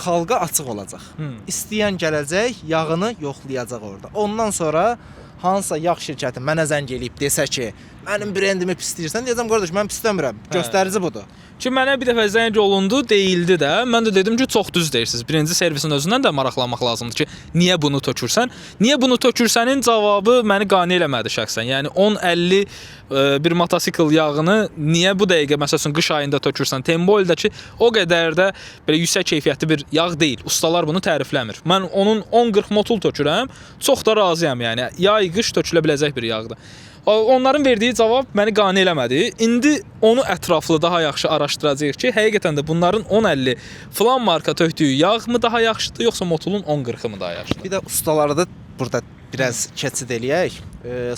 xalqa açıq olacaq. İstəyən gələcək, yağını yoxlayacaq orada. Ondan sonra hansısa yağ şirkəti mənə zəng eləyib desə ki, mənim brendimi pisləyirsən, deyəcəm qardaş, mən pisləmirəm. Göstərici budur. Ki mənə bir dəfə zəng olundu, deyildi də. Mən də dedim ki, çox düz deyirsiniz. Birinci servisin özündən də maraqlanmaq lazımdır ki, niyə bunu tökürsən? Niyə bunu tökürsənin cavabı məni qane eləmədi şəxsən. Yəni 10-50 bir motosikl yağını niyə bu dəqiqə məsəl üçün qış ayında tökürsən? Temboldə ki, o qədər də belə yüksək keyfiyyətli bir yağ deyil. Ustalar bunu tərifləmir. Mən onun 10-40 motul tökürəm, çox da razıyam yəni. Yay, qış tökülə biləcək bir yağdır. Onların verdiyi cavab məni qane eləmədi. İndi onu ətraflı daha yaxşı araşdıracağıq ki, həqiqətən də bunların 10.50 filan marka tökdüyü yağ mı daha yaxşıdır, yoxsa Motulun 10.40-ı mı daha yaxşıdır? Bir də ustalara da burada biraz keçid eləyək.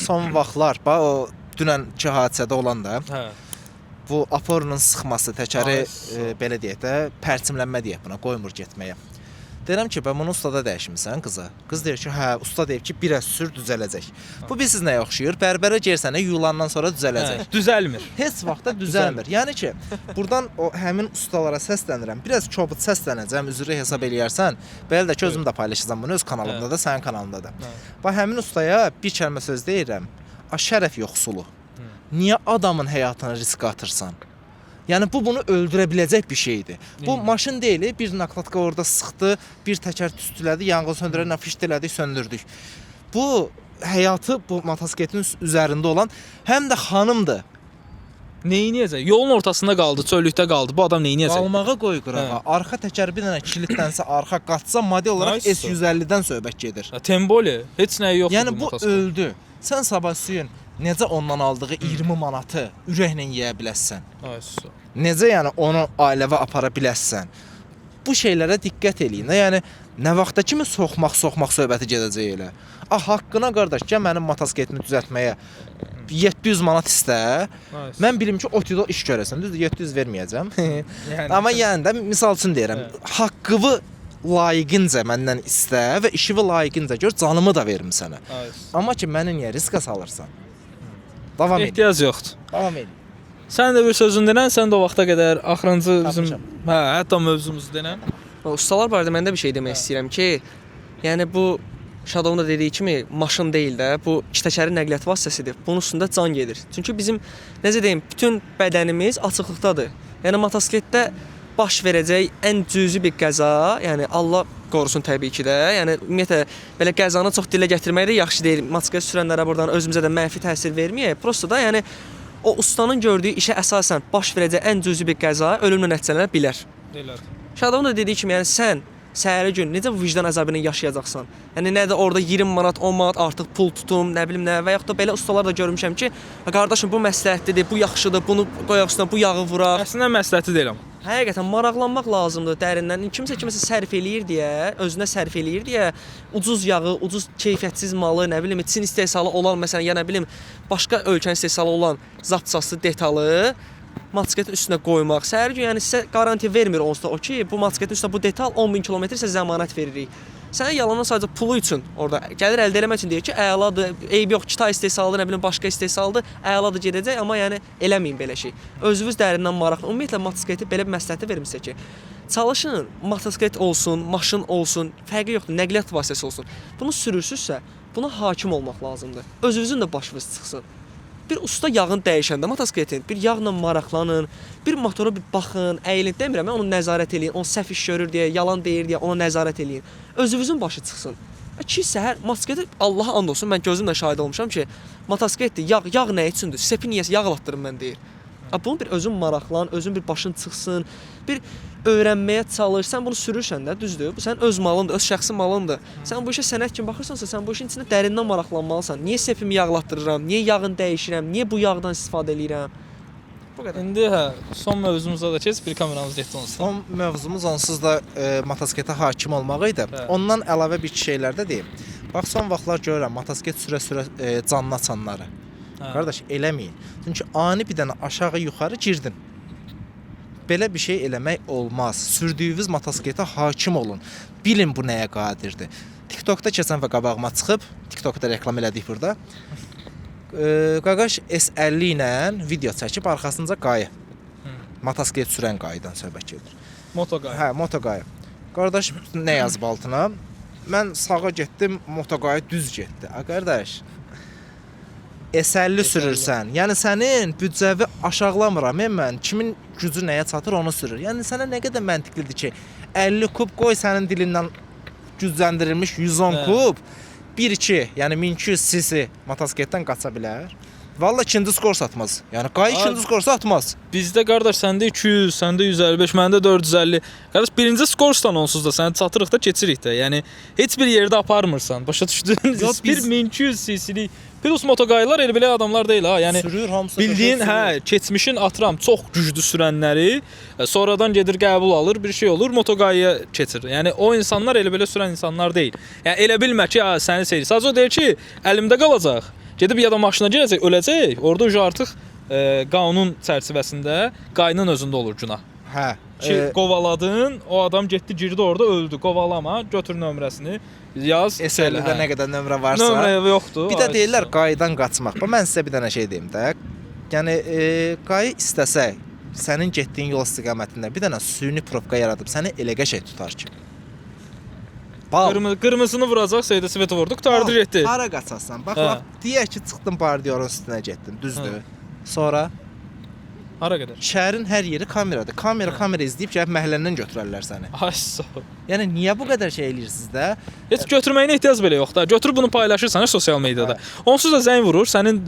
Son vaxtlar bax o dünənki hadisədə olan da Hə. bu aporunun sıxması, təkəri Ay, belə deyək də, pərçimlənmə deyək buna, qoymur getməyə. Deyirəm ki, bə bunu ustada dəyişmisən qıza. Qız deyir ki, hə, usta deyib ki, biraz sür düzələcək. Bu bilirsiz nəyə oxşayır? Bərbərə girsən, yuyulandan sonra düzələcək. Hə, düzəlmir. Heç vaxt da düzəlmir. Yəni ki, burdan o həmin ustalara səslənirəm. Biraz kobud səslənəcəm, üzrü hesab eləyərsən. Belə də ki, özüm də paylaşacağam bunu öz kanalımda da, sənin kanalında da. Hə. Bax həmin ustaya bir kəlmə söz deyirəm. A şərəf yoxsulu. Niyə adamın həyatına risk atırsan? Yəni bu bunu öldürə biləcək bir şeydir. Bu Eyni. maşın deyil, bir naklatka orada sıxdı, bir təkər tüstülədi, yanğın söndürənlə fişt elədik, söndürdük. Bu həyatı bu motosikletin üzərində olan həm də xanımdır. Neyniyəcək? Yolun ortasında qaldı, çöllükdə qaldı. Bu adam neyniyəcək? Qalmağa qoy qırağa. Arxa təkər bir dənə kilidlənsə, arxa qaçsa model olaraq Nice. S150-dən söhbət gedir. Hə, Temboli, heç nəyi yoxdur Yəni bu motosiklin. öldü. Sən sabah suyun necə ondan aldığı 20 manatı ürəklə yeyə biləsən? Ay, sus. Necə yəni onu ailəvə apara biləsən? Bu şeylərə diqqət eləyin. də. Yəni nə vaxta kimi soxmaq söhbəti gedəcək elə. Ah haqqına qardaş, gəl mənim motosikletimi düzəltməyə 700 manat istə. Ay, sus. Mən bilim ki, OTÜ-də iş görəsən. Düzdür, 700 verməyəcəm. Yəni. Amma yəni də misal üçün deyirəm, Hə. haqqını layiqincə məndən istə və işimi layiqincə gör, canımı da verim sənə. Amma ki məni niyə riskə salırsan? Davam et. Ehtiyac yoxdur. Davam et. Sən də bir sözün denən, sən də o vaxta qədər axırıncı bizim Tapmışam. hə, hətta mövzumuzu denən. Ustalar barədə mən də bir şey demək istəyirəm ki, yəni bu Şadovun da dediyi kimi maşın deyil də, bu iki təkərli nəqliyyat vasitəsidir. Bunun üstündə can gedir. Çünki bizim necə deyim, bütün bədənimiz açıqlıqdadır. Yəni motosikletdə baş verəcək ən cüzi bir qəza, yəni Allah qorusun təbii ki də. Yəni ümumiyyətlə belə qəzanı çox dilə gətirmək də yaxşı deyil. Motosiklet sürənlərə burdan özümüzə də mənfi təsir verməyək. Prosta da yəni o ustanın gördüyü işə əsasən baş verəcək ən cüzi bir qəza ölümlə nəticələnə bilər. Elədir. Şadovun da dediyi kimi, yəni sən səhəri gün necə bu vicdan əzabı ilə yaşayacaqsan? Yəni nə də orada 20 manat, 10 manat artıq pul tutum, nə bilim nə və yaxud da belə ustalar da görmüşəm ki, "Ha, qardaşım bu məsləhətlidir, bu yaxşıdır, bunu qoyaq üstünə, bu yağı vuraq." Əslində məsləhəti deyiləm. Həqiqətən maraqlanmaq lazımdır dərindən. Kimsə kiməsə sərf eləyir deyə, özünə sərf eləyir deyə ucuz yağı, ucuz keyfiyyətsiz malı, nə bilim, Çin istehsalı olan məsələn, ya nə bilim, başqa ölkənin istehsalı olan zapçası, detalı motosikletin üstünə qoymaq. Səhər gün yəni sizə qarantiya vermir onsuz da o ki, bu motosikletin üstünə bu detal 10.000 kilometr sizə zəmanət veririk. Sənə yalandan sadəcə pulu üçün orada gəlir əldə eləmək üçün deyir ki, əladır, eybi yox, Kitay istehsalıdır, nə bilim başqa istehsalıdır, əladır gedəcək, amma yəni eləməyin belə şey. Özünüz dərindən maraqlı. Ümumiyyətlə motosikleti belə bir məsləhəti verim sizə ki, çalışın, motosiklet olsun, maşın olsun, fərqi yoxdur, nəqliyyat vasitəsi olsun. Bunu sürürsünüzsə, buna hakim olmaq lazımdır. Özünüzün də başınız çıxsın. Bir usta yağını dəyişəndə motosikletin bir yağla maraqlanın, bir motora bir baxın, əyilin demirəm, mən onu nəzarət eləyin, o səhv iş görür deyə, yalan deyir deyə ona nəzarət eləyin. Özünüzün başı çıxsın. Ki səhər motosikleti Allaha and olsun, mən gözümlə şahid olmuşam ki, motosikletdir, yağ, yağ nə üçündür? Sepi niyə yağlatdırım mən deyir. Bunu bir özün maraqlan, özün bir başın çıxsın, bir öyrənməyə çalış. Sən bunu sürürsən də, düzdür? Bu sənin öz malındır, öz şəxsi malındır. Sən bu işə sənət kimi baxırsansa, sən bu işin içində dərindən maraqlanmalısan. Niyə sepimi yağlatdırıram? Niyə yağını dəyişirəm? Niyə bu yağdan istifadə eləyirəm? Bu qədər. İndi hə, son mövzumuza da keç, bir kameramız getdi onsuz. Son mövzumuz onsuz da motosikletə hakim olmaq idi. Hə. Ondan əlavə bir şeylər də deyim. Bax son vaxtlar görürəm motosiklet sürə-sürə canını açanları. Hə. Qardaş eləməyin. Çünki ani bir dənə aşağı yuxarı girdin. Belə bir şey eləmək olmaz. Sürdüyünüz motosikletə hakim olun. Bilin bu nəyə qadirdir. TikTokda keçən və qabağıma çıxıb, TikTokda reklam elədik burada. Qaqaş S50 ilə video çəkib arxasınca qayı. Motosiklet sürən qayıdan söhbət gedir. Motoqay. Hə, motoqayı. Qardaş nə yazıb altına? Mən sağa getdim, motoqayı düz getdi. A qardaş, S50 sürürsən. Yəni sənin büdcəvi aşağılamıram mən. Kimin gücü nəyə çatır onu sürür. Yəni sənə nə qədər məntiqlidir ki, 50 kub qoy sənin dilindən gücləndirilmiş 110 Hə. kub 1-2, yəni 1200 cc motosikletdən qaça bilər. Valla ikinci skor satmaz. Yəni qayı ikinci skor satmaz. Bizdə qardaş səndə 200, səndə 155, məndə 450. Qardaş birinci skorsdan onsuz da səni çatırıq da keçirik də. Yəni heç bir yerdə aparmırsan. Başa düşdün? Yox, Bir 1200 cc-lik plus motoqaylar elə belə adamlar deyil ha. Yəni sürür hamısı. bildiyin qəşəng hə, sürür. keçmişin atıram çox güclü sürənləri sonradan gedir qəbul alır, bir şey olur, motoqayıya keçir. Yəni o insanlar elə belə sürən insanlar deyil. Yəni elə bilmə ki, ha, səni seyir. Sadəcə o deyir ki, əlimdə qalacaq. Gedib ya da maşına girəcək, öləcək. Orada uca artıq qanun çərçivəsində qayının özündə olur günah. Hə. Ki qovaladın, o adam getdi, girdi orada öldü. Qovalama, götür nömrəsini, yaz. S50-də hə. nə qədər nömrə varsa. Nömrə yoxdur. Bir də ay, deyirlər qayıdan qaçmaq. Bax mən sizə bir dənə şey deyim də. Yəni qayı istəsə sənin getdiyin yol istiqamətində bir dənə süni probka yaradıb səni elə qəşəng tutar ki. Bal. Qırmızını vuracaq, Seydə Sveti vurdu, qurtardı getdi. Hara qaçasan? Bax Hə. lap deyək ki, çıxdın bordiyorun üstünə getdin, düzdür? Sonra Hara qədər? şəhərin hər yeri kameradır. Kamera kamera izləyib gəlib məhəlləndən götürərlər səni. Ay sağ ol. Yəni niyə bu qədər şey eləyirsiniz də? Heç götürməyinə ehtiyac belə yoxdur. Götürüb bunu paylaşırsan sosial mediada. Onsuz da zəng vurur, sənin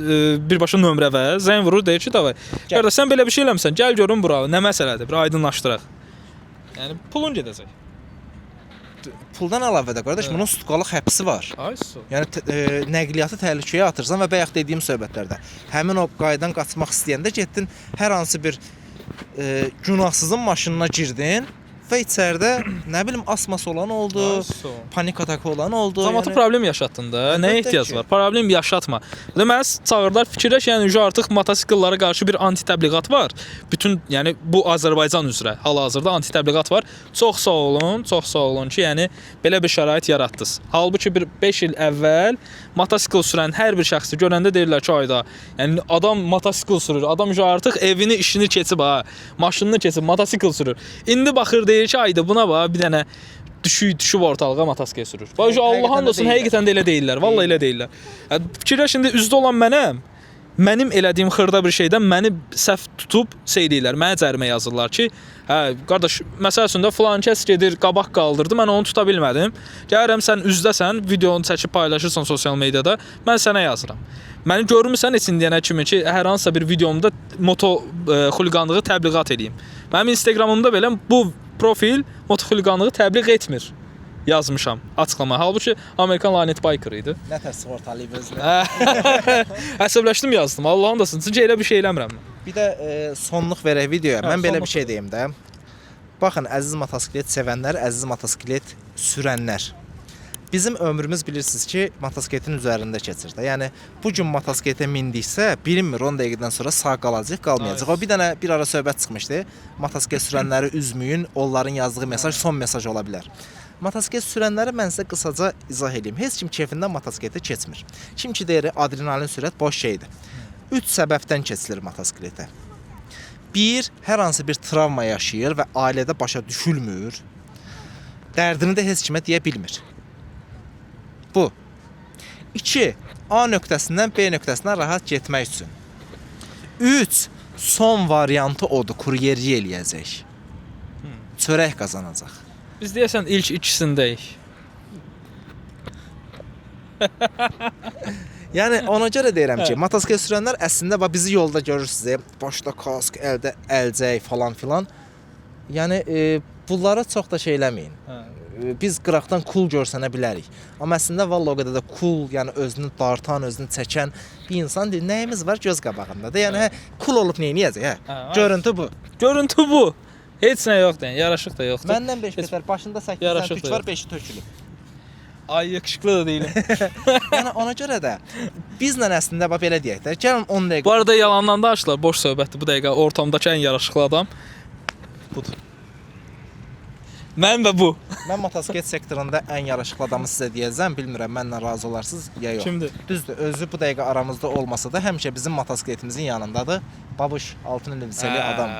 birbaşa nömrə və zəng vurur, deyir ki, davay. Qardaş sən belə bir şey eləmisən, gəl görüm bura, nə məsələdir, bir aydınlaşdıraq. Yəni pulun gedəcək. Puldan əlavə də qardaş, Hə. bunun sutkalıq həbsi var. Ay sağ ol. Yəni nəqliyyatı təhlükəyə atırsan və bayaq dediyim söhbətlərdə həmin o qayıdan qaçmaq istəyəndə getdin hər hansı bir günahsızın maşınına girdin Və içəridə nə bilim asması olan oldu, panik atakı olan oldu. Camaata yəni- problem yaşatdın da. Nəyə Əlbəttə ehtiyac ki. var? Problem yaşatma. Və məni çağırdılar, fikirləş, yəni ücə artıq motosikllara qarşı bir anti təbliğat var. Bütün, yəni bu Azərbaycan üzrə hal-hazırda anti təbliğat var. Çox sağ olun, çox sağ olun ki, yəni belə bir şərait yaratdınız. Halbuki bir 5 il əvvəl motosikl sürən hər bir şəxsi görəndə deyirlər ki, ayda, yəni adam motosikl sürür. Adam ücə artıq evini, işini keçib ha, maşınını keçib motosikl sürür. İndi baxır deyir ki, ayda buna bax, bir dənə düşüb ortalığa motosikl sürür. Bax Həqiqətən Allahın də olsun, deyirlər. həqiqətən də elə deyirlər. Vallahi elə deyirlər. Yəni, fikirləş indi üzdə olan mənəm. Mənim elədiyim xırda bir şeydən məni səhv tutub şey eləyirlər. Mənə cərimə yazırlar ki, hə qardaş, məsəl üçün də filan kəs gedir, qabaq qaldırdı, mən onu tuta bilmədim. Gəlirəm sən üzdəsən, videonu çəkib paylaşırsan sosial mediada, mən sənə yazıram. Məni görmüsən heç indiyənə kimi ki, hər hansısa bir videomda moto xuliqanlığı təbliğat eləyim. Mənim Instagramımda belə bu profil moto xuliqanlığı təbliğ etmir yazmışam açıqlama. Halbuki Amerikan Lanet Biker idi. Nə tər sığortalayıb özünü. Əsəbləşdim yazdım. Allahın da olsun. Çünki elə bir şey eləmirəm mən. Bir də sonluq verək videoya. Hə, Mən belə sonluq bir şey deyim də. Baxın əziz motosiklet sevənlər, əziz motosiklet sürənlər. Bizim ömrümüz bilirsiniz ki, motosikletin üzərində keçir də. Yəni bu gün motosikletə mindiksə, bilinmir 10 dəqiqədən sonra sağ qalacaq, qalmayacaq. O bir dənə bir ara söhbət çıxmışdı. Motosiklet sürənləri üzməyin, onların yazdığı mesaj son mesaj ola bilər. Motosiklet sürənlərə mən sizə qısaca izah eləyim. Heç kim kefindən motosikletə keçmir. Kim ki deyir adrenalin sürət boş şeydir. 3 səbəbdən keçilir motosikletə. Bir, hər hansı bir travma yaşayır və ailədə başa düşülmür. Dərdini də heç kimə deyə bilmir. Bu. 2. A nöqtəsindən B nöqtəsinə rahat getmək üçün. 3. Son variantı odur, kuryerlik eləyəcək. Çörək qazanacaq. Biz deyəsən ilk ikisindəyik. Yəni ona görə deyirəm ki, motosiklet sürənlər əslində bax bizi yolda görürsüz, başda kask, əldə əlcək falan filan. Yəni bunlara çox da şey eləməyin. Hə. Biz qıraqdan cool görsənə bilərik. Amma əslində vallah o qədər də cool, yəni özünü dartan, özünü çəkən bir insan deyil. Nəyimiz var göz qabağında da. Yəni hə, cool olub nə edəcək, hə? Hə, Görüntü bu. Görüntü bu. Heç nə yoxdur, yəni yaraşıq da yoxdur. Məndən 5 metr başında 8 dənə Yaraşıq tük da var, 5-i tökülüb. Ay yakışıqlı da deyiləm. Yəni ona görə də bizlə əslində bax belə deyək də. Gəlin 10 dəqiqə. Bu arada yalandan danışdılar, boş söhbətdir bu dəqiqə ortamdakı ən yaraşıqlı adam budur. Mən və bu. Mən motosiklet sektorunda ən yaraşıqlı adamı sizə deyəcəm. Bilmirəm mənlə razı olarsınız ya yox. Kimdir? Düzdür, özü bu dəqiqə aramızda olmasa da həmişə bizim motosikletimizin yanındadır. Babuş, altın elbisəli adam.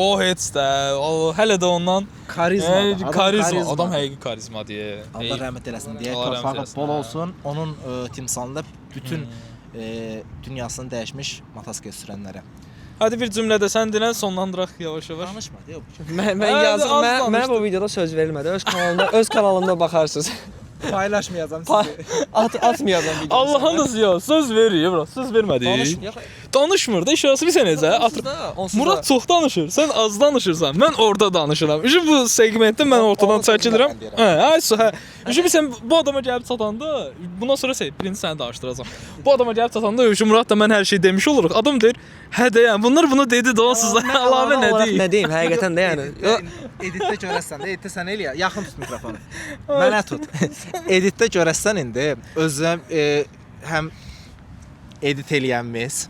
O heç də, o hələ də ondan Karizma. Adam karizma, adam həqiqi karizma deyə. Allah rəhmət eləsin deyə, Allah rəhmət torpağı eləsin, bol hə. olsun. Onun timsalında bütün dünyasını dəyişmiş motosiklet sürənlərə. Hadi bir cümlə də sən dinən sonlandıraq yavaş-yavaş. Danışma, deyə. Mən Hə, yazıq, az mən danışdım. bu videoda söz verilmədi. Öz kanalımda baxarsınız. Paylaşmayacağam sizi. Atmayacağam videonu. Allahın da yox, söz verir bro, söz vermədi. Danışmır. Danışmır da, işarəsi bir sən necə? Onsuz da, onsuz da. Murad çox danışır, sən az danışırsan. Mən orada danışıram. Ücü bu segmentdə mən ortadan Onu sözü də çəkilirəm. mən deyirəm. Hə, ay su, hə. Ücü bir sən bu adama gəlib çatanda, bundan sonra şey, birinci səni danışdıracağam. Bu adama gəlib çatanda ücü Murad da mən hər şey demiş oluruq. Adam deyir, hə də yəni bunlar bunu dedi də onsuz da əlavə nə olaraq deyir? Nə deyim, həqiqətən də yəni. Editdə görəsən də, editdə sən elə yaxın tut mikrofonu. Mənə tut. Editdə görəsən indi özüm həm edit eləyənmiz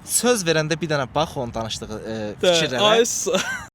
söz verəndə bir dənə bax onun danışdığı fikirlərə. Ay su.